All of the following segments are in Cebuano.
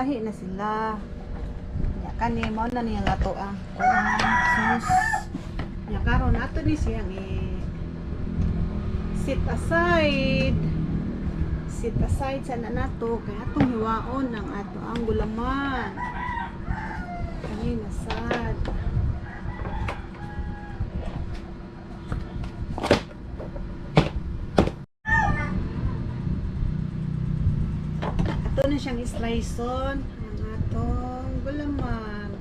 Lahi na sila. Nya kani mao na niya nga ato ang kuan sauce. Nya karon ato ni siyang i set aside. Set aside sa na nato kay atong hiwaon ang ato ang gulaman. Kani na sad. Ato na siyang slice-on ang atong gulaman.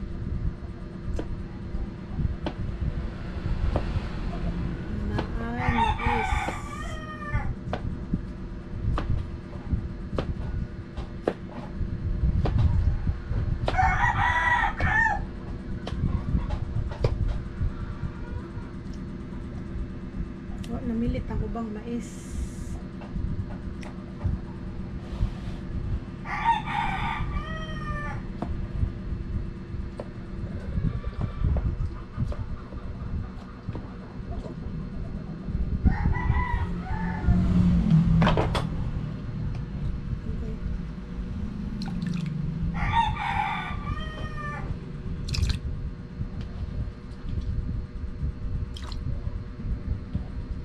Naay mais. Wa namilit ang ubang mais. Okay.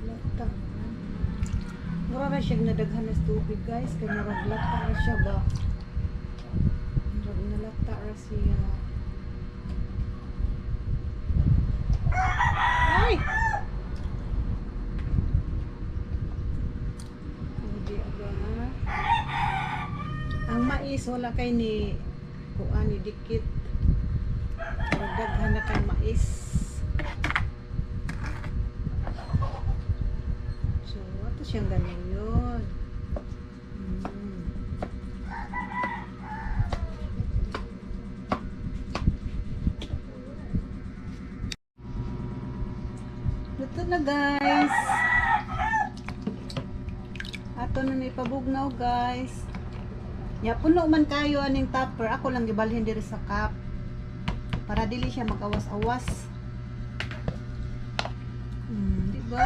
Lata. Mura ra siya nadaghan na tubig, guys, kay murag lata ra siya ba. Murag nalata ra siya. Ay! Hindi ba? Ang mais wala kay ni kuan ni dikit. Murag daghan na kay mais. So, ato siyang ganun yun. Luto na, guys. Ato na ni pabugnaw, guys. Ya puno man kayo aning tupper. Ako lang gibalhin diri sa cup para dili siya magawas-awas. Di ba?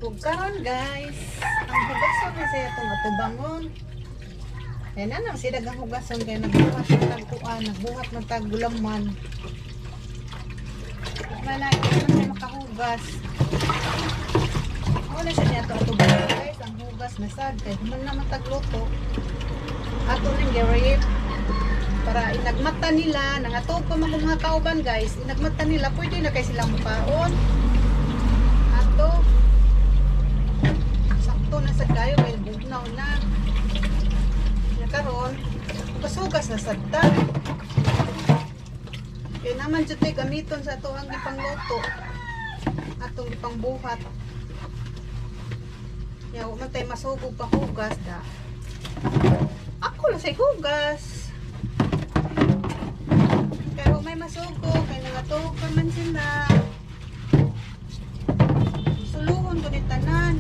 Ug karon, guys, ang hugason na siya itong atubangon. Kaya na nang siya dagang hugason kaya nagbuhat ng tagkuan, nagbuhat ng taggulaman. Wala, ito na siya makahugas. Wala siya niya ito atubangon, guys, ang hugas na sad kay human naman tagluto. Ato ning gi para inagmata nila, nangatog pa man kung mga kauban, guys, inagmata nila, pwede na kay silang mukaon. Ato, sakto na sad kayo kay bugnaw na. Nya karon, hugas-hugas na sad ta. Kaya naman jud tay gamiton sa ato ang gipangluto. Atong gipangbuhat. Ya, wa man tay masugog pa hugas da. Ako lang say hugas. Kaya wa may masugo, kay nangatog pa man sila. Suluhon ko ni tanan.